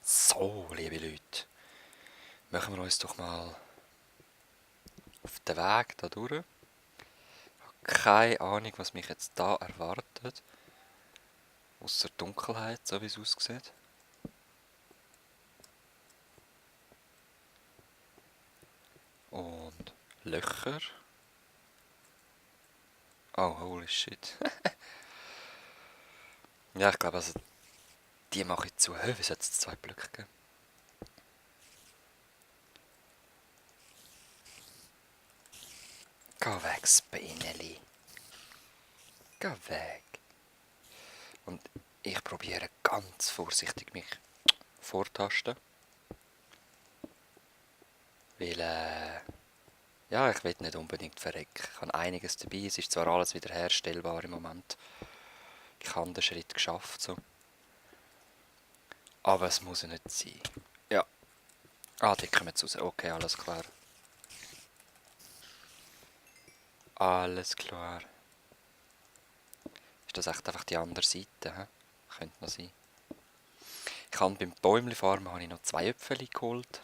So, liebe Leute, machen wir uns doch mal auf den Weg da durch. Ich habe keine Ahnung, was mich jetzt da erwartet. Außer Dunkelheit, so wie es aussieht. Und Löcher. Oh, holy shit. Ja, ich glaube, also, die mache ich zu. Hä, wieso hat es 2 Blöcke gegeben? Geh weg, Spinelli. Geh weg. Und ich probiere ganz vorsichtig mich vortasten. Weil, ja, ich will nicht unbedingt verrecken. Ich habe einiges dabei. Es ist zwar alles wiederherstellbar im Moment. Ich habe den Schritt geschafft, so. Aber es muss ja nicht sein. Ja. Ah, die kommen jetzt raus. Okay, alles klar. Alles klar. Ist das echt einfach die andere Seite? He? Könnte noch sein. Ich habe beim Bäumli-Farmen habe ich noch 2 Äpfel geholt.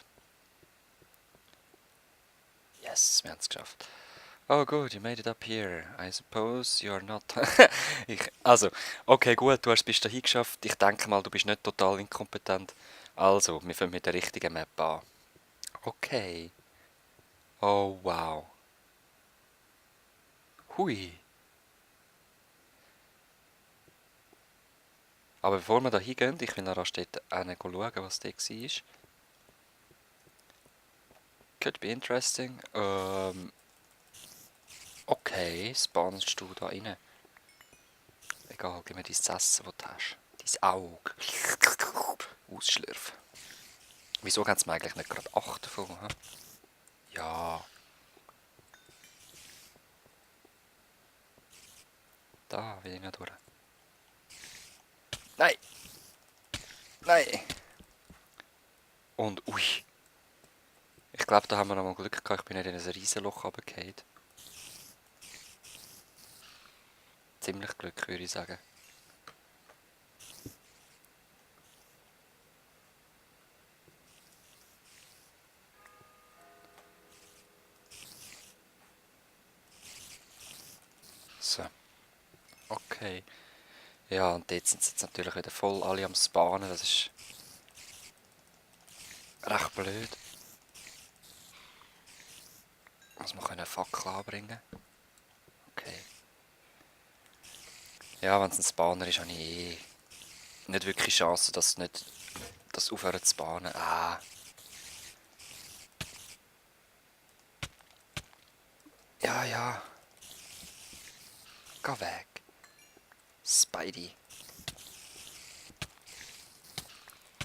Yes, wir haben es geschafft. Oh good, you made it up here. I suppose you're not... also, okay gut, du hast bis dahin geschafft. Ich denke mal, du bist nicht total inkompetent. Also, wir fangen mit der richtigen Map an. Okay. Oh wow. Hui. Aber bevor wir da hingehen, ich will noch rasch dort schauen, was da war. Could be interesting. Okay, spawnst du da rein? Egal, gib mir dein Essen, das du hast. Dein Auge. Ausschlürfen. Wieso haben sie mir eigentlich nicht gerade 8 davon? He? Ja. Da will ich nicht durch. Nein! Nein! Und ui. Ich glaube, da haben wir noch mal Glück gehabt. Ich bin nicht in ein Riesenloch runtergefallen. Ziemlich Glück, würde ich sagen. So. Okay. Ja, und jetzt sind sie jetzt natürlich wieder voll alle am Spawnen. Das ist recht blöd. Muss man eine Fackel anbringen. Okay. Ja, wenn es ein Spawner ist, habe ich nicht wirklich Chance, dass nicht das aufhören zu spawnen. Ah. Ja, ja. Geh weg. Spidey.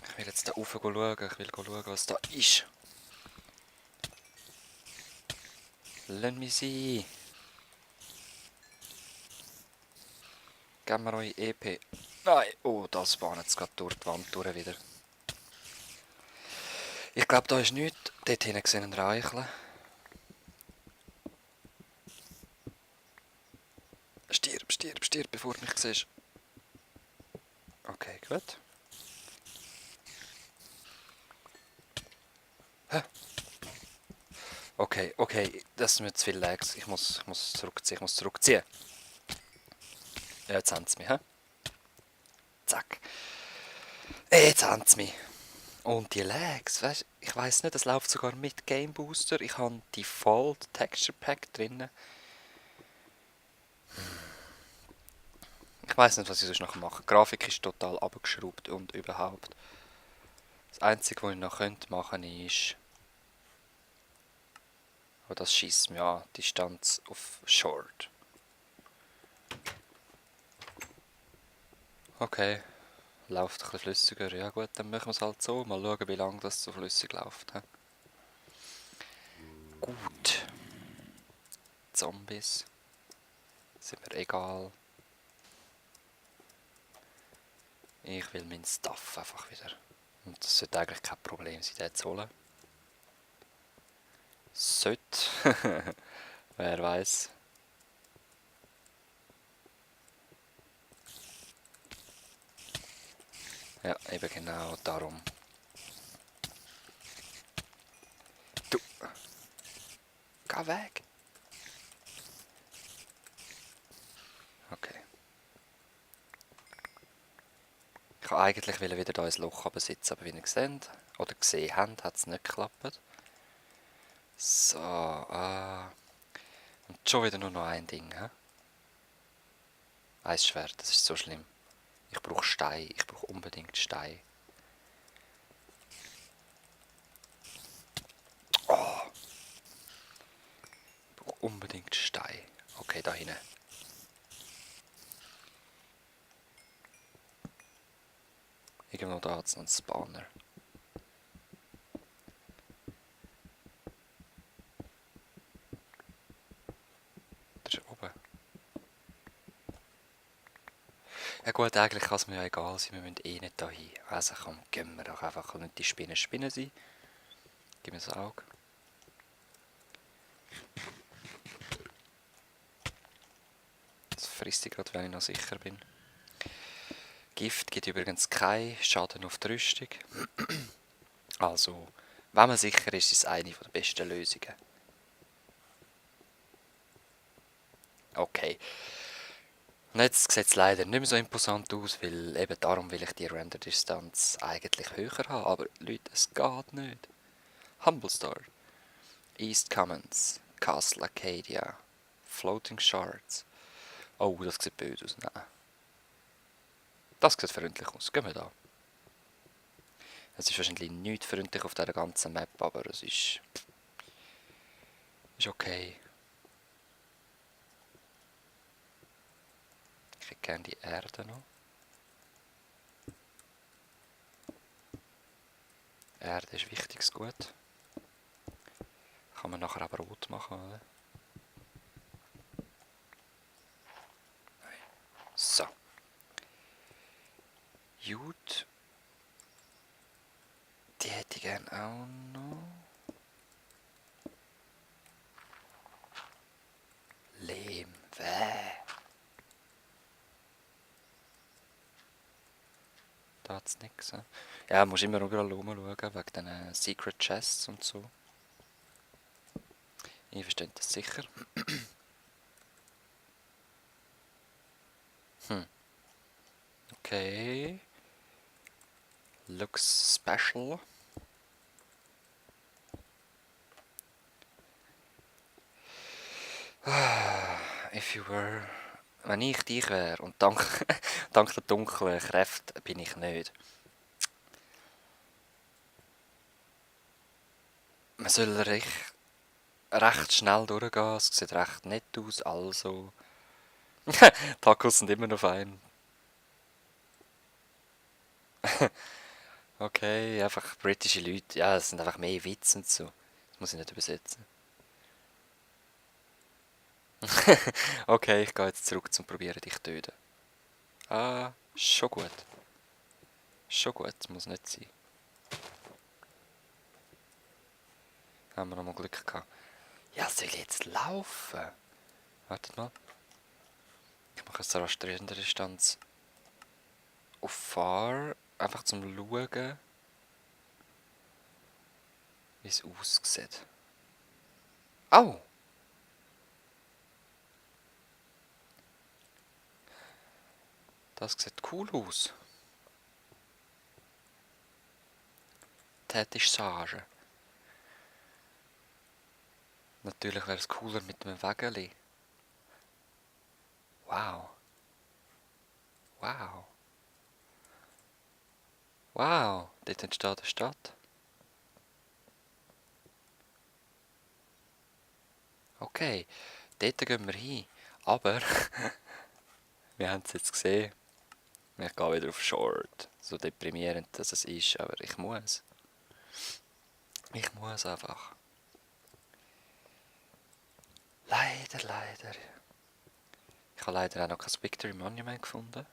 Ich will jetzt da rauf schauen. Ich will schauen, was da ist. Lass mich sein. Geben wir euch EP. Nein. Oh, das spawnt jetzt gerade durch die Wand durch wieder. Ich glaube, da ist nichts. Dort hinten sehen ein Reichel. Stirb, stirb, stirb, bevor du mich siehst. Okay, gut. Hä? Okay, okay, das sind mir zu viele Lags. Ich muss zurückziehen. Ja, jetzt haben sie mich, hä? Zack. Jetzt haben sie mich. Und die Lags, weißt, ich weiss nicht, das läuft sogar mit Game Booster. Ich habe Default Texture Pack drin. Ich weiss nicht, was ich sonst noch mache. Die Grafik ist total abgeschraubt und überhaupt. Das Einzige, was ich noch machen könnte, ist... Aber das schießt mir an. Distanz auf Short. Okay. Läuft ein bisschen flüssiger. Ja gut, dann machen wir es halt so. Mal schauen, wie lange das so flüssig läuft. He? Gut. Zombies. Sind mir egal. Ich will meinen Stuff einfach wieder. Und das sollte eigentlich kein Problem sein, den zu holen. Sollte. Wer weiß. Ja, eben genau darum. Geh weg. Okay. Ich wollte eigentlich wieder hier ins Loch sitzen, aber wie ihr seht, oder gesehen habt, hat es nicht geklappt. So, und schon wieder nur noch ein Ding, hä? Ein Schwert, das ist so schlimm. Ich brauche Stein, ich brauche unbedingt Stein. Oh! Ich brauche unbedingt Stein. Okay, da hinten. Irgendwo da hat es noch einen Spawner. Der ist oben. Ja gut, eigentlich kann es mir ja egal sein, wir müssen eh nicht da hin. Also komm, gehen wir doch einfach nicht die Spinnen sein. Gib mir das Auge. Das frisst ich gerade, wenn ich noch sicher bin. Gift gibt übrigens keinen Schaden auf die Rüstung. Also, wenn man sicher ist, ist es eine der besten Lösungen. Okay. Und jetzt sieht es leider nicht mehr so imposant aus, weil eben darum will ich die Render-Distanz eigentlich höher haben. Aber Leute, es geht nicht. Humble Star, East Commons, Castle Arcadia, Floating Shards. Oh, das sieht böse aus. Nein. Das sieht freundlich aus. Gehen wir da. Es ist wahrscheinlich nicht freundlich auf dieser ganzen Map, aber es ist okay. Ich hätte gerne die Erde noch. Erde ist wichtiges Gut. Kann man nachher aber rot machen, oder? So. Gut. Die hätte ich gerne auch noch. Lehm. Da hat es nichts. Ja, musst immer überall rumschauen, wegen den Secret Chests und so. Ich verstehe das sicher. Okay. Looks special. If you were... Wenn ich dich wäre und dank der dunklen Kräfte bin ich nicht. Man soll recht schnell durchgehen, es sieht recht nett aus, also... Tacos sind immer noch fein. Okay, einfach britische Leute, ja, es sind einfach mehr Witze und so. Das muss ich nicht übersetzen. Okay, ich gehe jetzt zurück zum Probieren, dich zu töten. Ah, schon gut. Schon gut, muss nicht sein. Haben wir noch mal Glück gehabt. Ja, soll ich jetzt laufen? Wartet mal. Ich mache jetzt eine rastrierende Distanz auf Fahr. Einfach zum Schauen, wie es aussieht. Oh! Das sieht cool aus. Tätig sagen. Natürlich wäre es cooler mit einem Wägeli. Wow. Wow. Wow, dort entsteht eine Stadt. Okay, dort gehen wir hin. Aber, wir haben es jetzt gesehen. Ich gehe wieder auf Short. So deprimierend, dass es ist, aber ich muss. Ich muss einfach. Leider. Ich habe leider auch noch kein Victory Monument gefunden.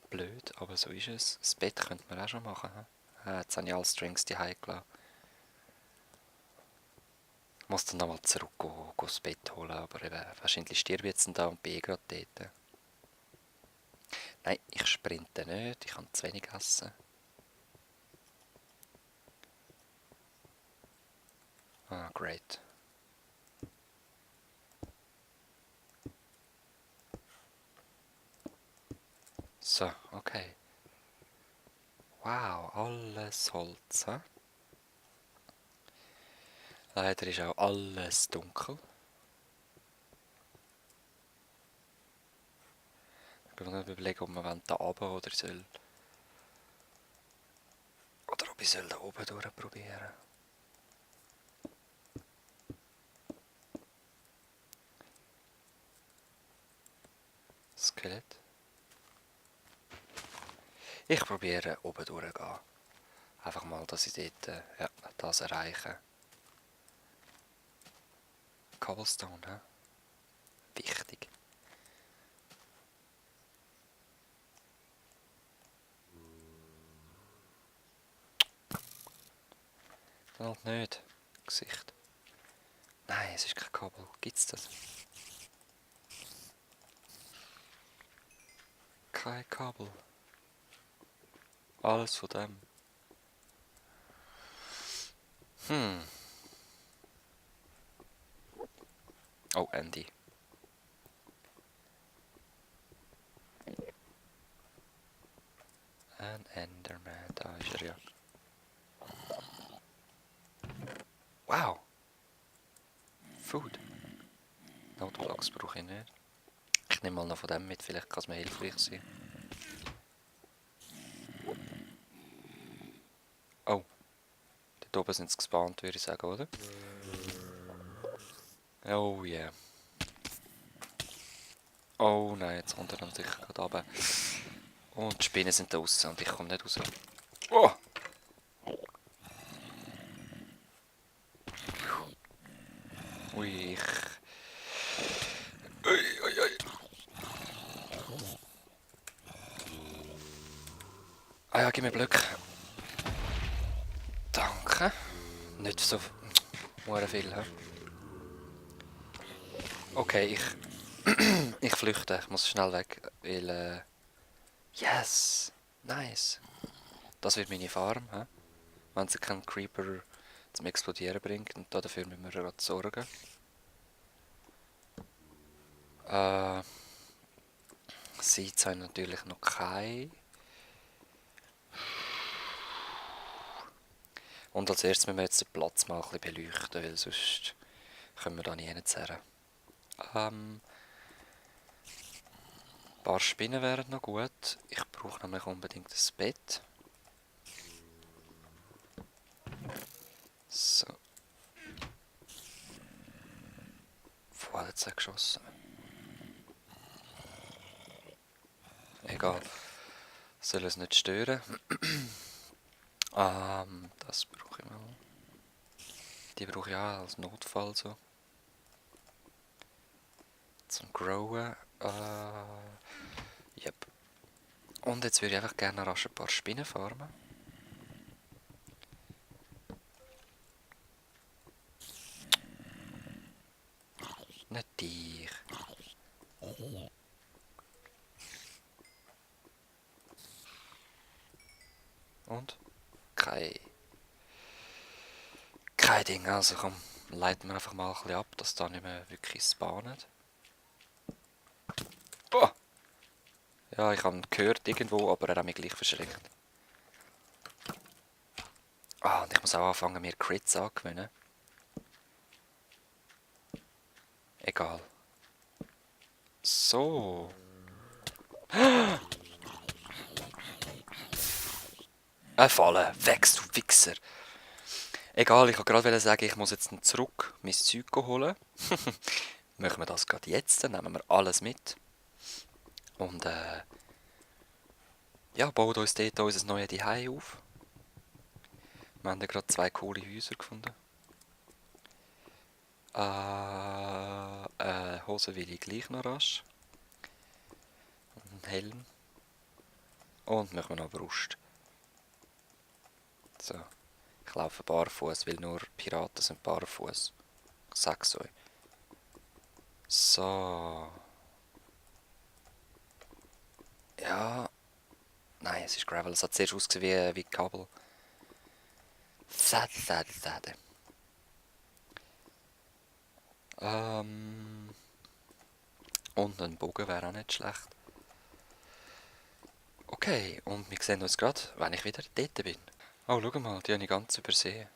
Blöd, aber so ist es. Das Bett könnte man auch schon machen. Jetzt habe ich alle Strings die gelassen. Ich muss dann nochmal zurück das Bett holen, aber eben, wahrscheinlich stirb jetzt da und bin gerade dort. Nein, ich sprinte nicht, ich kann zu wenig essen. Ah, great. So, okay. Wow, alles Holz, hä? Leider ist auch alles dunkel. Ich bin mir nicht überlegen, ob wir da runter oder soll. Oder ob ich soll da oben durchprobieren. Skelett. Ich probiere oben durchzugehen. Einfach mal, dass ich dort ja, das erreiche. Cobblestone, hä? Wichtig. Halt nicht. Gesicht. Nein, es ist kein Kabel. Gibt's das? Kein Kabel. Alles von dem. Oh, Andy. Ein Enderman, da ist er ja. Wow! Food. Notblocks brauche ich nicht. Ich nehme mal noch von dem mit, vielleicht kann es mir hilfreich sein. Oh. Dort oben sind sie gespawnt, würde ich sagen, oder? Oh yeah. Oh nein, jetzt kommt er dann sicher gerade runter. Und die Spinnen sind da draußen und ich komme nicht raus. Oh! Ui, ich... Ui, ui, ui. Ah ja, gib mir Glück. Danke. Nicht so... viel, hä? Okay, ich flüchte. Ich muss schnell weg, weil... Yes! Nice! Das wird meine Farm, hä? Wenn sie keinen Creeper zum Explodieren bringt. Und dafür müssen wir gerade sorgen. Seeds haben natürlich noch keine. Und als erstes müssen wir jetzt den Platz mal ein bisschen beleuchten, weil sonst können wir da nie hinzerren. Ein paar Spinnen wären noch gut. Ich brauche nämlich unbedingt ein Bett. So. Wo hat er geschossen? Egal. Soll es nicht stören. Das brauche ich mal. Die brauche ich auch als Notfall so. Zum Growen. Yep. Und jetzt würde ich einfach gerne rasch ein paar Spinnen farmen. Nicht dich. Und? Kein Ding. Also komm, leiten wir einfach mal ein bisschen ab, dass da nicht mehr wirklich spawnet. Oh! Ja, ich habe ihn gehört irgendwo, aber er hat mich gleich verschreckt. Ah, und ich muss auch anfangen, mir Crits anzugewöhnen. Egal. So. Fallen. Wächst, du Wichser. Egal, ich wollte gerade sagen, ich muss jetzt zurück mein Zeug holen. Machen wir das gerade jetzt, dann nehmen wir alles mit. Und ja, bauen uns dort unser neues Zuhause auf. Wir haben ja gerade 2 coole Häuser gefunden. Hose will ich gleich noch rasch. Einen Helm. Und machen wir noch Brust. So. Ich laufe barfuß, weil nur Piraten sind barfuß. Ich sag's euch. So. Ja. Nein, es ist Gravel. Es hat zuerst ausgesehen wie Kabel. Sade. Und ein Bogen wäre auch nicht schlecht. Okay, und wir sehen uns gerade, wenn ich wieder dort bin. Oh, schau mal, die habe ich ganz übersehen.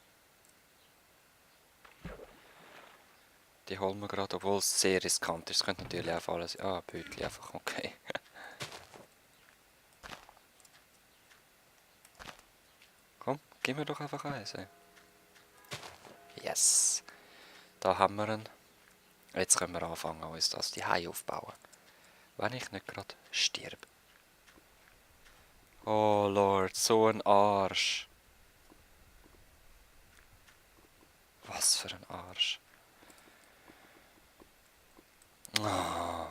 Die holen wir gerade, obwohl es sehr riskant ist. Es könnte natürlich auch alles... Ah, Bötli einfach, okay. Komm, gib mir doch einfach eins. Ey. Yes. Da haben wir ihn. Jetzt können wir anfangen, uns das die Hai aufbauen. Wenn ich nicht gerade stirb. Oh Lord, so ein Arsch. Was für ein Arsch. Oh.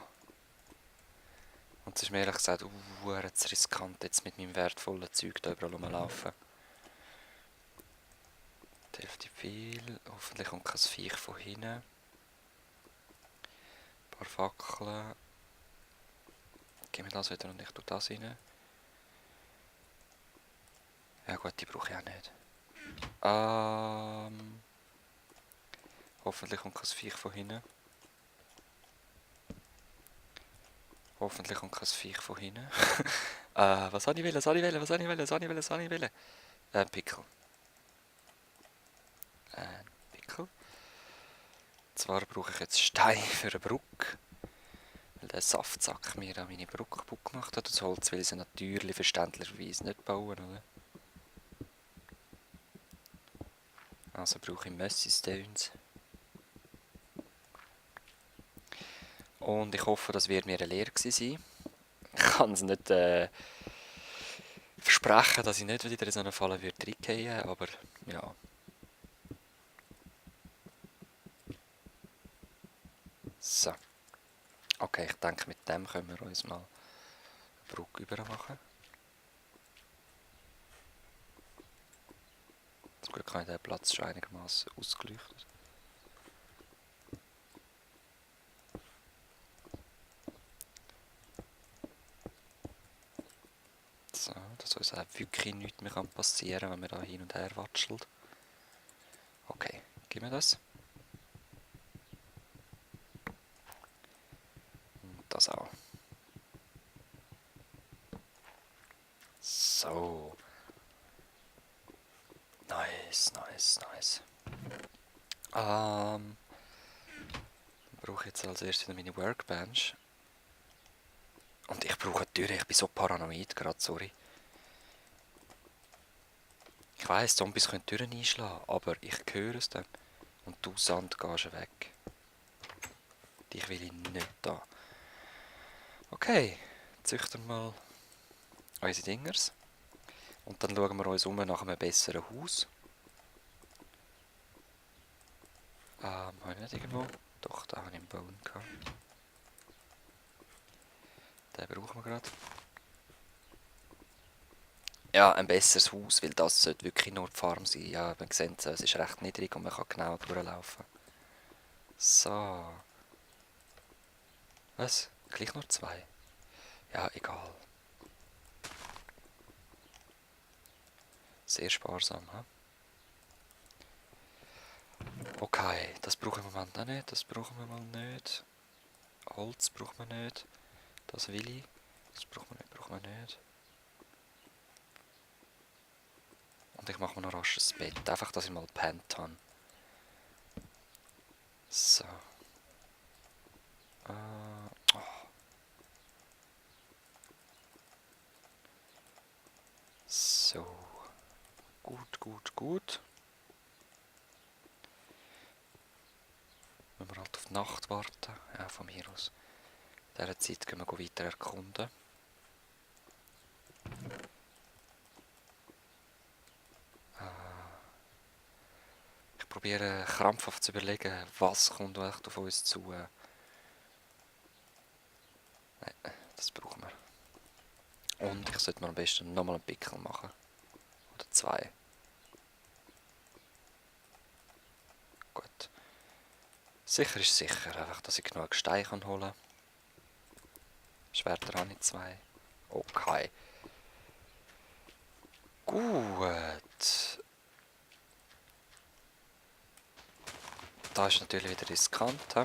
Und es ist mir ehrlich gesagt zu riskant, jetzt mit meinem wertvollen Zeug da überall rumlaufen. Die Hälfte viel. Hoffentlich kommt kein Viech von hinten. Ein paar Fackeln. Gib mir das wieder und ich tue das rein. Ja gut, die brauche ich auch nicht. Hoffentlich kommt kein Viech von hinten. Hoffentlich kommt kein Viech von hinten. Was habe ich wollen? Was habe ich wollen? Was habe ich wollen? Was habe ich wollen? Was habe ich wollen? Ein Pickel. Ein Pickel. Zwar brauche ich jetzt Stein für eine Brücke. Weil der Saftsack mir an meine Brücke kaputt gemacht hat. Das Holz will ich natürlich verständlicherweise nicht bauen, oder? Also brauche ich Mossy Stones. Und ich hoffe, das wird mir eine Lehre gewesen sein. Ich kann es nicht versprechen, dass ich nicht wieder in so eine Falle reingehen würde, aber ja. So. Okay, ich denke, mit dem können wir uns mal eine Brücke über machen. Zum Glück habe ich den Platz schon einigermaßen ausgeleuchtet. So, dass uns auch wirklich nichts mehr passieren kann, wenn wir da hin und her watschelt. Okay, gib mir das. Und das auch. So. Nice, nice, nice. Brauche jetzt als erstes wieder meine Workbench. Und ich brauche eine Tür, ich bin so paranoid gerade, sorry. Ich weiss, Zombies können Türen einschlagen, aber ich höre es dann. Und du Sand gehst weg. Dich will ich nicht da. Okay, züchten wir mal unsere Dingers. Und dann schauen wir uns um nach einem besseren Haus. Habe ich nicht irgendwo? Doch, da habe ich einen Bone gehabt. Den brauchen wir gerade. Ja, ein besseres Haus, weil das sollte wirklich nur die Farm sein. Ja, man sieht es ist recht niedrig und man kann genau durchlaufen. So. Was? Gleich nur 2? Ja, egal. Sehr sparsam, hm? Okay, das brauchen wir mal nicht, das brauchen wir mal nicht. Holz brauchen wir nicht. Das will ich. Das brauchen wir nicht. Und ich mache mir noch rasch ein Bett, einfach, dass ich mal gepennt habe. So. Oh. So. Gut, gut, gut. Wenn wir halt auf die Nacht warten. Ja, von mir aus. In dieser Zeit können wir weiter erkunden. Ich probiere krampfhaft zu überlegen, was kommt echt auf uns zu. Nein, das brauchen wir. Und ich sollte mir am besten nochmal einen Pickel machen. Oder 2. Gut. Sicher ist sicher, einfach, dass ich genug Steine holen kann. Schwerter habe ich 2. Okay. Gut. Da ist natürlich wieder riskant. He?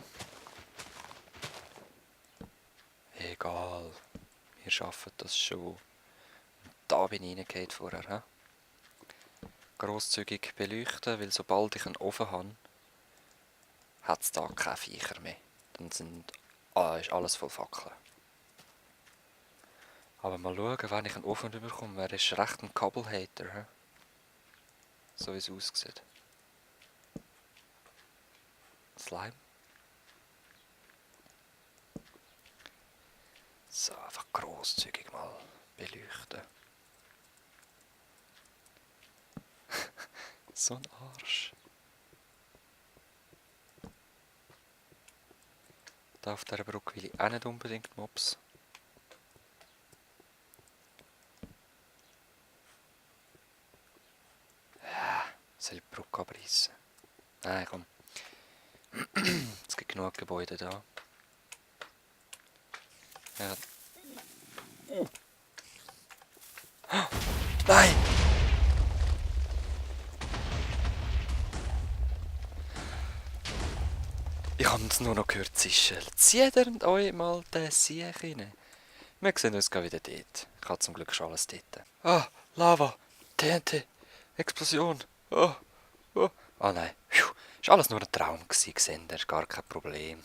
Egal. Wir schaffen das schon. Da bin ich reingehauen vorher. He? Grosszügig beleuchten, weil sobald ich einen Ofen habe, hat es da keine Viecher mehr. Dann ist alles voll Fackeln. Aber mal schauen, wenn ich einen Ofen bekomme, wer ist recht ein Kabelhater. He? So wie es aussieht. Slime. So, einfach grosszügig mal beleuchten. So ein Arsch. Da auf dieser Brücke will ich auch nicht unbedingt Mobs. Ja, soll ich die Brücke abreißen? Nein, komm. Es gibt genug Gebäude da. Ja. Nein! Ich habe es nur noch gehört zischen. Zieht ihr euch mal den Sieg rein? Wir sehen uns wieder dort. Ich habe zum Glück schon alles dort. Ah, Lava, TNT, Explosion. Oh, oh. Ah nein, ist alles nur ein Traum gewesen, seht ihr, gar kein Problem.